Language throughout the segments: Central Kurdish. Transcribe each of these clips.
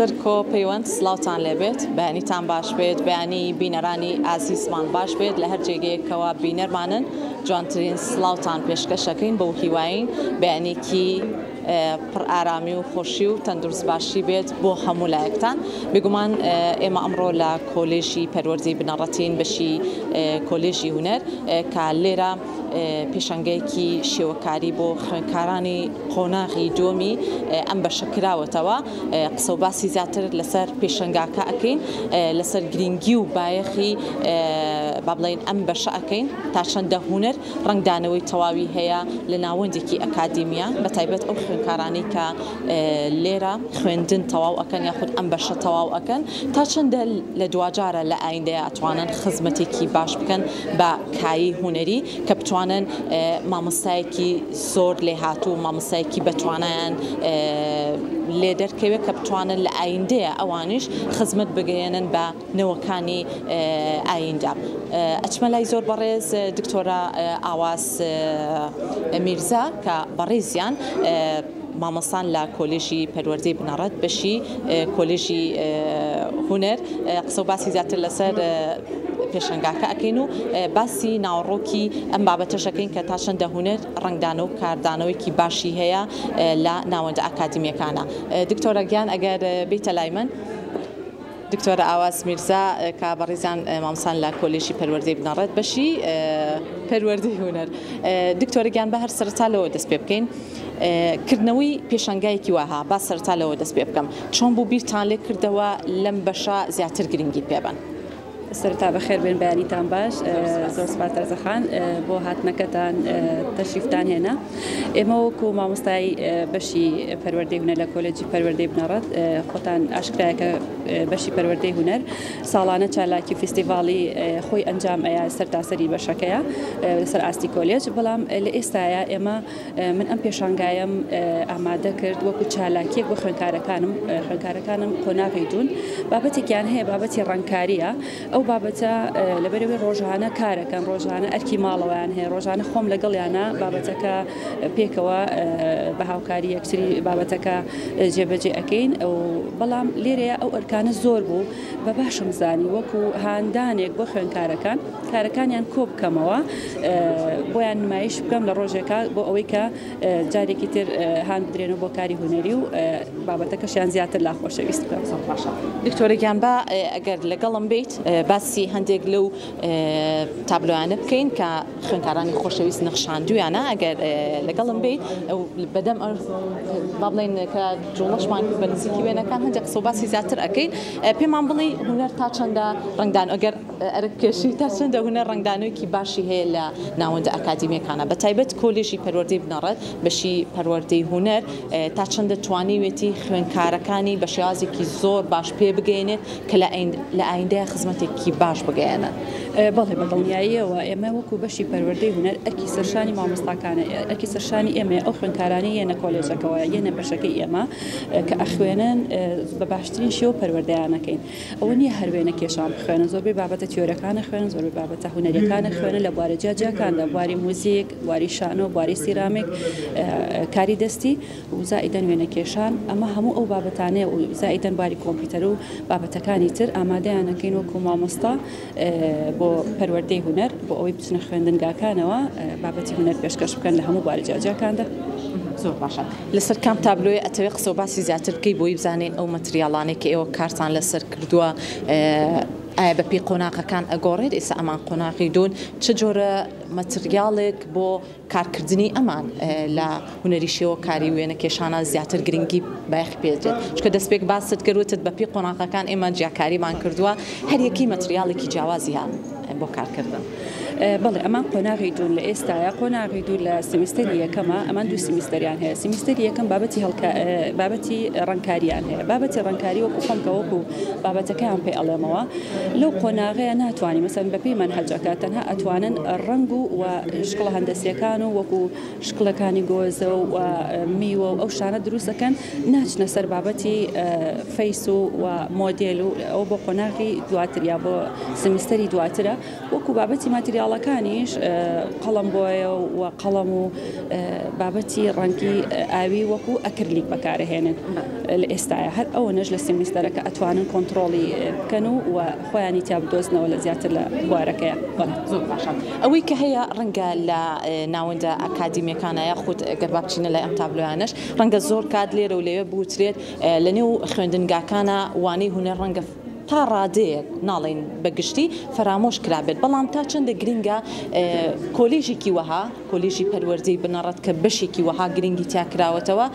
سەرکۆ پەیوەند سڵاوتان لێبێت بەیانیتان باش بێت بەیانی بینەرانی ئازیزمان باش بێت لە هەر جێگەیەکەوە بینەرمانن جوانترین سڵاوتان پێشکەشەکەین بەو هیواین بەیانێکی پڕ ئارامی و خۆشی و تەندروست باشی بێت بۆ هەموو لایەکتان. بێگومان ئێمە ئەمڕۆ لە کۆلێژی پەروەردەی بنەڕەتین بەشی کۆلێژی هونەر کە لێرە پێشانگەیەکی شێوەکاری بۆ خوێندکارانی قۆناغی دووەمی ئەم بەشە کراوەتەوە. قسە و باسی زیاتر لەسەر پێشەنگاکە ئەکەین، لەسەر گرنگی و بایەخی با بڵێین ئەم بەشە ئەکەین تا چەندە هونەر ڕەنگدانەوەی تەواوی هەیە لە ناوەندێکی ئەکادیمیا، بەتایبەت ئەو خوێندکارانەی کە لێرە خوێندن تەواو ئەکەن یاخود ئەم بەشە تەواو ئەکەن تا چەندە لە دواجارە لە ئایندەیا ئەتوانن خزمەتێکی باش بکەن بە کایەی هونەری کە بتوانن مامۆستایەکی زۆر لێهاتوو مامۆستایەکی بەتوانایان لێ دەرکەوێت کە بتوانن لە ئایندەیە ئەوانیش خزمەت بگەیەنن بە نەوەکانی ئایندە. ئەچمە لای زۆر بەڕێز دکتۆرە ئاواز میرزا کە بەڕێزیان مامۆستان لە کۆلێژی پەروەردەی بنەڕەت بەشی کۆلێژی هونەر قسە و باسی زیاتر لەسەر پێشەنگاکە ئەکەین و باسی ناوەڕۆکی ئەم بابەتەش ئەکەین کە تا چەندە هونەر ڕەنگدانەوە و کاردانەوەیەکی باشی هەیە لە ناوەندە ئەکادیمیەکانە. دکتۆرە گیان ئەگەر بێیتە لای من. دکتۆرە ئاواز میرزا کە بەڕیزان مامۆستان لە کۆلێژی پەروەردەی بنەڕەت بەشی پەروەردەی هونەر. دکتۆرە گیان بە هەر سەرەتا لەوە دەست پێ بکەین کردنەوەی پێشانگایەکی واها با سەرەتا لەوە دەست پێ بکەم چۆن بوو بیرتان لێ کردەوە لەم بەشە زیاتر گرنگی پێ بەن؟ سەرەتا بەخێر بێن بەیانیتان باش زۆر سپاس تەرزە خان بۆ هاتنەکەتان تەشریفتان هێنا ئێمە وەکو مامۆستای بەشی پەروەردەی هونەر لە کۆلێجی پەروەردەی بنەڕەت خۆتان ئاشکرایە کە بەشی پەروەردەی هونەر ساڵانە چالاکی فیستیڤاڵی خۆی ئەنجام ئەیا سەرتاسەری بەشەکەیە لەسەر ئاستی کۆلێج بەڵام لە ئێستایا ئێمە من ئەم پێشانگایەم ئامادە کرد وەکو چالاکیەک بۆ خوێندکارەکانم خوێندکارەکانم قۆناغی دوون بابەتێکیان هەیە بابەتی ڕەنگکاریە ئەو بابەتە لەبەرەوەی ڕۆژانە کارەکەن ڕۆژانە ئەرکی ماڵەوەیان هەیە ڕۆژانە خۆم لەگەڵیانە بابەتەکە پێکەوە بە هاوکاری یەکتری بابەتەکە جێبەجێ ئەەکەین ئەو بەڵام لێرەیە ئەو ئەرکانە زۆر بوو بە باشم زانی وەکو هاندانێک بۆ خوێندکارەکان کارەکانیان کۆبکەمەوە بۆیان نمایش بکەم لە ڕۆژێکا بۆ ئەوەی کە جارێکی تر هان بدرێنەوە بۆ کاری هونەری و بابەتەکەشیان زیاتر لا خۆشەویست بکەم. زۆر باشە دکتۆرە گیان با ئەگەر لەگەڵم بیت باسی هەندێک لەو تابلۆیانە بکەین کە خوێندکارانی خۆشەویست نەخشاندویانە ئەگەر لەگەڵم بیت بەدەم با بڵێین کە جوڵەشمان کرد بە نزیکی وێنەکان هەندێک قسە و باسی زیاتر ئەکەین پێمان بڵێ هونەر تا چەندە ڕەنگدان ئەگەر ئەرک کێشی تا چەندە هونەر ڕەنگدانەوەیەکی باشی هەیە لە ناوەندە ئەکادیمیەکانە بە تایبەت کۆلێژی پەروەردەی بنەڕەت بەشی پەروەردەی هونەر تا چەندە توانیوێتی خوێندکارەکانی بە شێوازێکی زۆر باش پێ بگەیەنێت کە لە ئایندەیا خزمەتێکی باش بگەیەنن. بەڵێ بە دڵنیاییەوە ئێمە وەکو بەشی پەروەردەی هونەر ئەرکی سەرشانی مامۆستاکانە ئەرکی سەرشانی ئێمەیە ئەو خوێندکارانەی یەنە کۆلێژەکەوە یەنە بەشەکەی ئێمە کە ئەخوێنن بە باشترین شێوە پەروەردەیان ئەکەین ئەوە نییە هەر وێنە کێشان بخوێنن زۆربەی بابەتە تیۆرەکان ئەخوێنن زۆربەی بابەتە هونەریەکان ئەخوێنن لە بوارە جیاجیاکاندا بواری موزیک بواری شانۆ بواری سیرامیک کاری دەستی و زائیدەن وێنەکێشان ئەمە هەموو ئەو بابەتانەیە و زائیدەن بواری کۆمپیوتەر و بابەتەکانی تر ئامادەیان ئەکەین وەکو مامۆستا بۆ پەروەردەی هونەر بۆ ئەوەی بچنە خوێندنگاکانەوە بابەتی هونەر پێشکەش بکەن لە هەموو بوارە جیاجیاکاندا. زۆر باشە لەسەر کام تابلۆیە ئەتەوێ قسە و باسی زیاتر بکەی بۆی بزانین ئەو مەتریاڵانەی کە ئێوە کارتان لەسەر کردووە ئایا بە پێی قۆناغەکان ئەگۆڕێت ئێستا ئەمان قۆناغی دوون چ جۆرە مەتریاڵێک بۆ کارکردنی ئەمان لە هونەری شێوەکاری وێنەکێشانە زیاتر گرنگی بایەخی پێدرێت چونکە دەستپێک باست کرد وتت بەپێی قۆناغەکان ئێمە جیاکاریمان کردووە هەر یەکەی مەتریاڵێکی جیاوازی هەیە بۆ کارکردن. بەڵێ ئەمان قۆناغی دوون لە ئێستایا قۆناغی دوو لە سیمیستەری یەکەمە ئەمان دوو سیمیستەریان هەیە سیمیستەری یەکەم بابەتی هەڵکە بابەتی ڕەنگکاریان هەیە بابەتی ڕەنگکاری وەکو خۆم کە وەکو بابەتەکەیان پێ ئەڵێمەوە لەو قۆناغەیە ناتوانی مەسەن بەپێی مەنهەجەکە تەنها ئەتوانن ڕەنگ و و شکڵە هەندەسیەکان و وەکو شکڵەکانی گۆزە و میوە و ئەو شتانە دروست ئەکەن ناچنە سەر بابەتی فەیس و و مۆدێل و ئەوە بۆ قۆناغی دواتر یا بۆ سمیستەری دواترە وەکو بابەتی ماتریاڵەکان. منداڵەکانیش قەڵەم بۆیە و قەڵەم و بابەتی ڕەنگی ئاوی وەکو ئەکرلیک بەکارەهێنن لە ئێستایا هەر ئەوەنەش لە سێمیستەرەکە ئەتوانن کۆنتڕۆڵی بکەن و و خۆیانی تیا بدۆزنەوە لە زیاتر لە بوارەکەیا. بەڵێ. زۆر باشە ئەوەی کە هەیە ڕەنگە لە ناوەندە ئەکادیمیەکانا یاخود گەر با بچینە لای ئەم تابلۆیانەش ڕەنگە زۆر کات لێرە و لەوێ بوترێت لە نێو خوێندنگاکانا وانەی هونەر ڕەنگە تا ڕادەیەک ناڵێین بە گشتی فەرامۆش کرابێت بەڵام تا چەندە گرنگە کۆلێژێکی وەها کۆلێژی پەروەردەی بنەڕەت کە بەشێکی وەها گرنگی تیا کراوەتەوە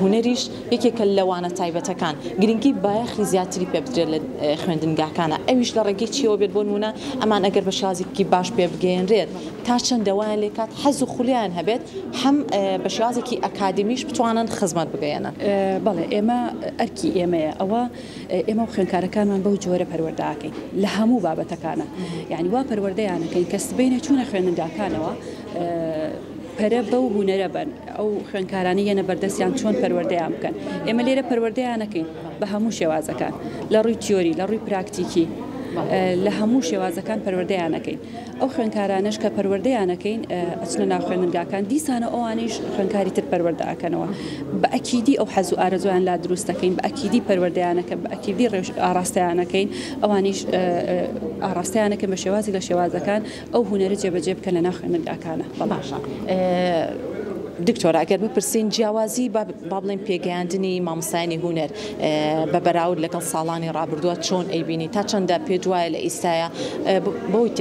هونەریش یەکێکە لە وانە تایبەتەکان گرنگی بایەخی زیاتری پێ بدرێت لە خوێندنگاکانە ئەویش لە ڕێگەی چیەوە بێت بۆ نمونە ئەمان ئەگەر بە شێوازێکی باش پێ بگەیەنرێت تا چەندە وایان لێکات حەز و خولیایان هەبێت هەم بە شێوازێکی ئەکادیمیش بتوانن خزمەت بگەیەنن. بەڵێ ئێمە ئەرکی ئێمەیە ئەوە ئێمە و خوێندکارەکانمان بەو جۆرە پەروەردە ئەکەین لە هەموو بابەتەکانە یعنی وا پەروەردەیان ئەکەین کە سبەینێ چوونە خوێندنگاکانەوە پەرە بەو هونەرە بەن ئەو خوێندکارانەی یەنە بەردەستیان چۆن پەروەردەیان بکەن ئێمە لێرە پەروەردەیان ئەکەین بە هەموو شێوازەکان لە ڕووی تیۆری لە ڕووی پراکتیکی لە هەموو شێوازەکان پەروەردەیان ئەکەین ئەو خوێندکارانەش کە پەروەردەیان ئەکەین ئەچنە ناو خوێندنگاکان دیسانە ئەوانیش خوێندکاری تر پەروەردە ئەکەنەوە بە ئەکیدی ئەو حەز و ئارەزویان لا دروست دەکەین بە ئەکیدی پەروەردەیان ئەکەن بە ئەکیدی ڕێژ ئاڕاستەیان ئەکەین ئەوانیش ئاڕاستەیان ئەکەن بە شێوازێک لە شێوازەکان ئەو هونەرە جێبەجێ بکەن لە ناو خوێندنگاکانە. باشە دکتۆرە ئەگەر بپرسین جیاوازی با بڵێین پێگەیاندنی مامۆستایانی هونەر بە بەراورد لەگەڵ ساڵانی ڕابردووە چۆن ئەیبینی تا چەندە پێت وایە لە ئیستایا بەهۆی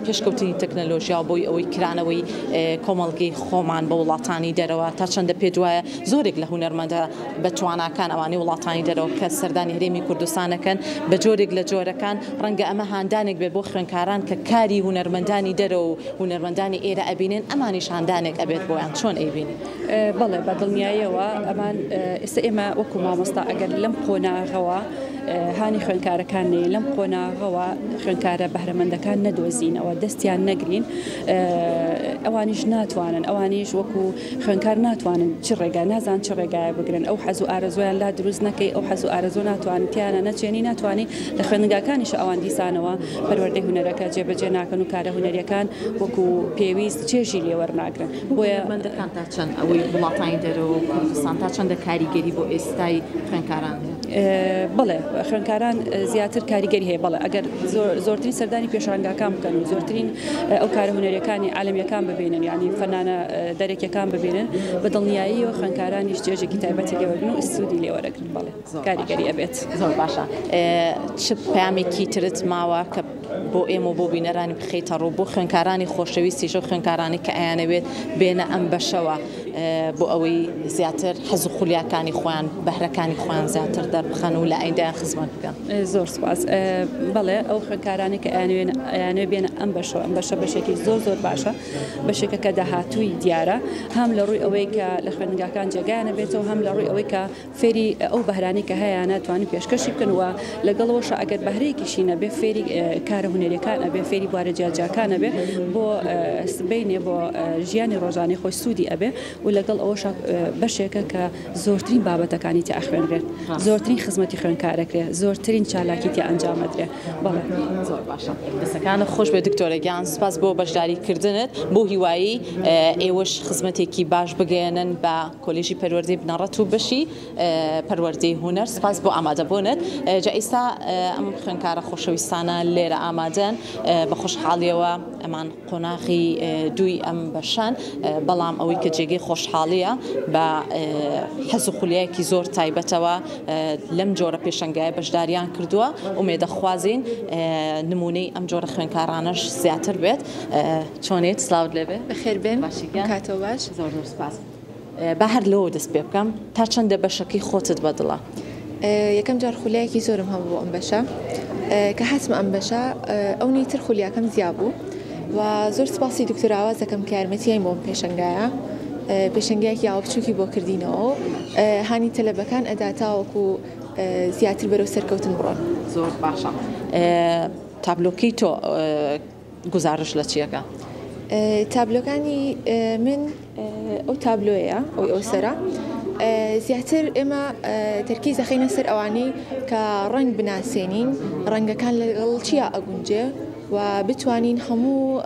پێشکەوتنی تەکنەلۆژیا و بۆی ئەوەی کرانەوەی کۆمەڵگەی خۆمان بە وڵاتانی دەرەوە تا چەندە پێت وایە زۆرێک لە هونەرمەندە بە تواناکان ئەوانەی وڵاتانی دەرەوە کە سەردانی هەرێمی کوردستان ئەکەن بە جۆرێک لە جۆرەکان ڕەنگە ئەمە هاندانێک بێت بۆ خوێندکاران کە کاری هونەرمەندانی دەرەوە و هونەرمەندانی ئێرە ئەبینن ئەمانیش هاندانێک ئەبێت بۆیان چۆن ئەیبینی؟ بەڵێ بە دڵنیاییەوە ئەمان ئێستا ئێمە وەکو مامۆستا ئەگەر لەم قۆناغەوە هانی خوێندکارەکان نەیەین لەم قۆناغەوە خوێندکارە بەهرەمەندەکان نەدۆزینەوە دەستیان نەگرین ئەوانیش ناتوانن ئەوانیش وەکو خوێندکار ناتوانن چ ڕێگا نازان چ ڕێگایە بگرن ئەو حەز و ئارەزویان لا دروست نەکەی ئەو حەز و ئارەزوو ناتوانن تیانە نەچێنی ناتوانانی لە خوێندنگاکانیش ئەوان دیسانەوە پەروەردەی هونەرەکە جێبەجێ ناکەن و کارە هونەریەکان وەکو پێویست چێژی لێ وەرناگرن. بۆیە. هونەرمەندەکان تا چەند ئەوەی وڵاتانی دەرەوە و کوردستان تا چەندە کاریگەری بۆ ئێستای خوێندکاران هەیە؟ بەڵێ خوێندکاران زیاتر کاریگەری هەیە بەڵێ ئەگەر زۆرترین سەردانی پێشانگاکان بکەن و زۆرترین ئەو کارە هونەریەکانی عالەمیەکان ببینن یعنی فەنانە دەرەکیەکان ببینن بە دڵنیاییەوە خوێندکارانیش چێژێکی تایبەتی لێ وەرگرن و سوودی لێ وەرەگرن بەڵێ کاریگەری ئەبێت. زۆر باشە چ پەیامێکی ترت ماوە کە بۆ ئێمە و بۆ بینەرانی بخەیتە ڕوو، بۆ خوێندکارانی خۆشەویستیش، ئەو خوێندکارانەی کە ئەیانەوێت بێنە ئەم بەشەوە بۆ ئەوەی زیاتر حەز و خولیاکانی خۆیان، بەهرەکانی خۆیان زیاتر دەربخەن و لە ئایندەیان خزمەت بکەن. زۆر سوپاس. بەڵێ ئەو خوێندکارانەی کە ئەیانەوێت بێنە ئەم بەشەوە، ئەم بەشە بەشێکی زۆر زۆر باشە، بەشێکە کە داهاتووی دیارە، هەم لە ڕووی ئەوەی کە لە خوێندنگاکان جێگایان ئەبێتەوە، هەم لە ڕووی ئەوەی کە فێری ئەو بەهرانەی کە هەیانە توانن پێشکەشی بکەن و لەگەڵ ئەوەشا ئەگەر بەهرەیەکیشی نەبێ فێری کارە هونەریەکان ئەبێ فێری بوارە جیاجیاکان ئەبێ بۆ سبەینێ بۆ ژیانی ڕۆژانەی خۆی سوودی ئەبێ و لەگەڵ ئەوەشا بەشێکە کە زۆرترین بابەتەکانی تیا ئەخوێنرێت زۆرترین خزمەتی خوێندکار ئەکرێ زۆرترین چالاکی تیا ئەنجام ئەدرێ بەڵێ. زۆر باشە دەستەکانت خۆش بێت دکتۆرە گیان سوپاس بۆ بەشداری کردنت بۆ هیوایی ئێوەش خزمەتێکی باش بگەیەنن بە کۆلێژی پەروەردەی بنەڕەت و بەشی پەروەردەی هونەر سپاس بۆ ئامادەبوونت جا ئیستا ئەم خوێندکارە خۆشەویستانە لێرە ئامادەن بە خۆشحاڵیەوە ئەمان قۆناغی دووی ئەم بەشەن بەڵام ئەوەی کە جێگەی خۆشحاڵیە بە حەز و خولیایەکی زۆر تایبەتەوە لەم جۆرە پێشەنگایە بەشداریان کردووە ئومێدەخوازین نمونەی ئەم جۆرە خوێندکارانەش زیاتر بێت چۆنیت سلااوت لێبێ بەخێربێن کاتەوە باش زۆر زۆر سپاس. با هەر لەوە دەست پێ بکەم، تا چەندە بەشەکەی خۆتت بە دڵە؟ یەکەم جار خولیایەکی زۆرم هەبوو بۆ ئەم بەشە، کە هاتمە ئەم بەشە ئەونی تر خولیاکەم زیا بوو و زۆر سپاسی دکتۆر ئاواز دەکەم کە یارمەتیین بۆ ئەم پێشەنگایە، پێشەنگایەکی ئاوا بچووکی بۆ کردینەوە و هانی تەلەبەکان ئەدا تاوەکو زیاتر بەرەو سەرکەوتن بڕۆن. زۆر باشە تابلۆکەی تۆ گوزارش لە چیەکە؟ تابلۆکانی من ئەو تابلۆیە ئەوی ئەو سەرە زیاتر ئێمە تەرکیز دەخەینە سەر ئەوانەی کە ڕەنگ بناسێنین ڕەنگەکان لەگەڵ چیا ئەگونجێ. و بتوانین هەموو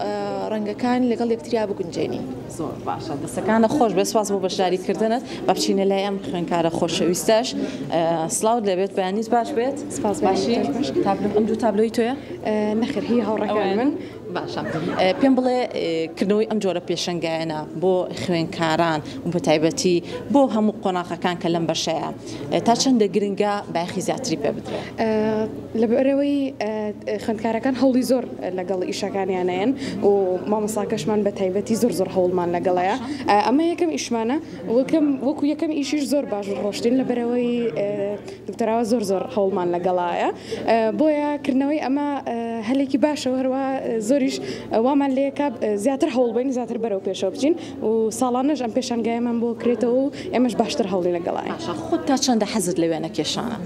ڕەنگەکان لەگەڵ یەکتریا بگونجێنین. زۆر باشە دەستەکانت خۆش بێت سوپاس بۆ بەشداری کردنت با بچینە لای ئەم خوێندکارە خۆشەویستەش سڵاوت لێبێت بەیانیت باش بێت سپاس باشی تابلۆ ئەم دوو تابلۆی تۆیە؟ نەخێر هی هاوڕێکان من. باشە پێم بڵێ کردنەوەی ئەم جۆرە پێشەنگایەنە بۆ خوێندکاران و بە تایبەتی بۆ هەموو قۆناغەکان کە لەم بەشەیە تا چەندە گرنگە بایەخی زیاتری پێ بدرێت؟ لەبەرئەوەی خوێندکارەکان هەوڵی زۆر لەگەڵ ئیشەکانیانەیەن و مامۆستاکەشمان بە تایبەتی زۆر زۆر هەوڵمان لەگەڵەیە ئەمە یەکەم ئیشمانە وەکەم وەکو یەکەم ئیشیش زۆر باش ڕۆشتین لەبەرئەوەی دکتۆراوە زۆر زۆر هەوڵمان لەگەڵایە بۆیە کردنەوەی ئەمە هەلێکی باشە و هەروە زۆریش وامان لێکا زیاتر هەوڵ بین زیاتر بەرەو پێشەوە بچین و ساڵانەش ئەم پێشانگایەمان بۆ کرێتەوە و ئێمەش باشتر هەوڵی لەگەڵاین. باشە خۆت تا چەندە حەزت لە وێنە کێشانە؟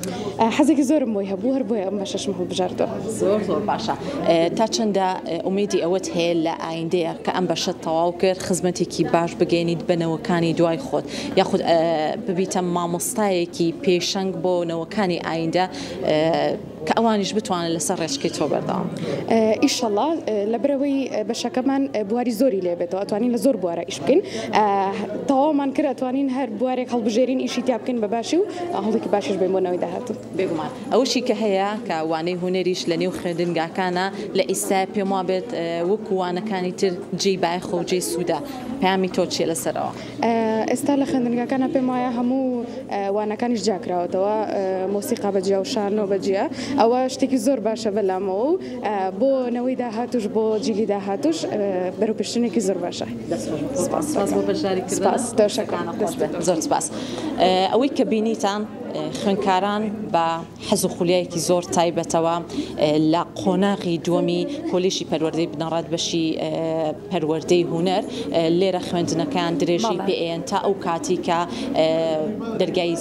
حەزێکی زۆرم بۆی هەبوو هەر بۆیە ئەم بەشەشم هەڵبژاردووە. زۆر زۆر باشە تا چەندە ئومێدی ئەوەت هەیە لە ئایندەیە کە ئەم بەشەت تەواو کرد خزمەتێکی باش بگەیەنیت بە نەوەکانی دوای خۆت یاخود ببیتە مامۆستایەکی پێشەنگ بۆ نەوەکانی ئایندە کە ئەوانیش بتوانن لەسەر ڕێچکەی تۆ بەردەوام بن؟ ئیشەڵا لەبەرئەوەی بەشەکەمان بواری زۆری لێ بێتەوە ئەتوانین لە زۆر بوارە ئیش بکەین تەواومان کرد ئەتوانین هەر بوارێک هەڵبژێرین ئیشی تیا بکەین بە باشی و هەوڵێکی باشیش بین بۆ نەوەی داهاتوو. بێگومان ئەوەشی کە هەیە کە وانەی هونەریش لە نێو خوێندنگاکانە لە ئیستایا پێم وابێت وەکو وانەکانی تر جێی بایەخە و جێی سوودە پەیامی تۆ چیە لەسەر ئەوە؟ ئێستا لە خوێندنگاکانا پێم وایە هەموو وانەکانیش جیا کراوەتەوە مۆسیقا بە جیا و شانۆ بە جیا ئەوە شتێکی زۆر باشە بەلامەوە و بۆ نەوەی داهاتوش بۆ جیلی داهاتوش بەرەوپێشچوونێکی زۆر باشە. دەست خۆش سپاس سپاس بۆ بەشداری کردنت. سپاس دەستەکانت خۆش بێت. زۆر سپاس. ئەوەی کە بینیتان خوێندکاران بە حەز و خولیایەکی زۆر تایبەتەوە لە قۆناغی دووەمی کۆلێژی پەروەردەی بنەڕەت بەشی پەروەردەی هونەر لێرە خوێندنەکەیان درێژەی پێ ئەیەن تا ئەو کاتی کە دەرگای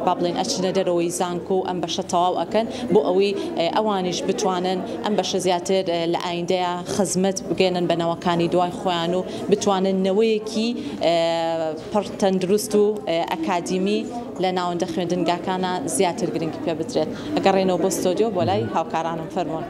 با بڵێن ئەچنە دەرەوەی زانکۆ و ئەم بەشە تەواو ئەکەن بۆ ئەوەی ئەوانیش بتوانن ئەم بەشە زیاتر لە ئایندەیە خزمەت بگەێنن بە نەوەکانی دوای خۆیان و بتوانن نەوەیەکی پڕ تەندروست و ئەکادیمی لە ناوەندە خوێندنگاکانا زیاتر گرنگی پێ بدرێت. ئەگەڕێنەوە بۆ ستۆدیۆ بۆ لای هاوکارانم فەرموون.